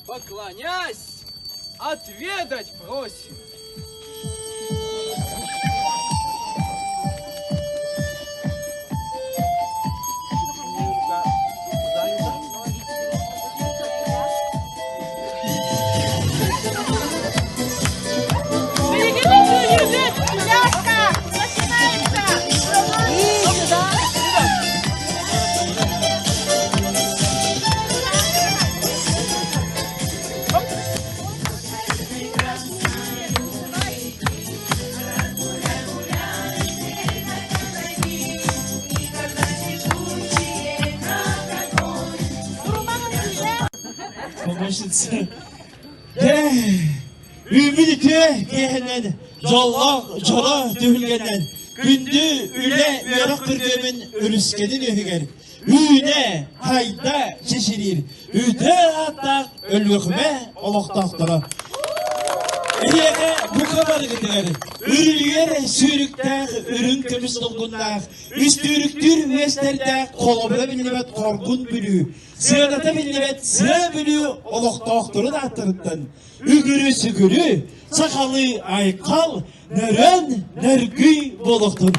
Поклонясь, отведать просим. Помощница. Үүммүт үтүө киэһэнэн, дьоллоох дьоро түһүлгэнэн, күндү үлэ үөрэх күргүөмүн өрүскэнин үөһүгэр үүнэ, хайда чэчириир үтүө ааттаах Өлүөхүмэ олохтоохторо. Эһиэхэ бука барыгытыгар үрүлүйэр сүүрүктээх үрүҥ көмүс долгуннаах, үстүүрүктүүр үөстэрдээх холобура биллибэт хоргун Бүлүү, сыаната биллибэт сыа Бүлүү олохтоохторун ааттарыттан үгүрү-сүгүрү сахалыы айхал, нөрөн, нөргүй буолуохтун.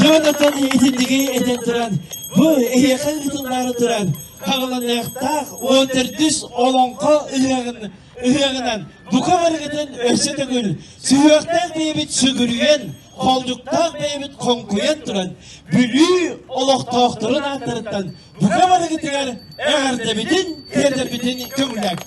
Дьонотон итинниги этэн туран, бу эһиэхэ ыытыллаары туран, хаҕыланыахтаах 14 олоҥхо ыһыаҕын ыһыаҕынан бука барыгытын өссө төгүл сүһүөхтээх бэйэбит сүгүрүйэн, холдьуктаах бэйэбит хоҥкуйан туран, Бүлүү олохтоохторун ааттарыттан бука барыгытыгар эҕэрдэбитин, тиэрдэрбитин көҥүллэк.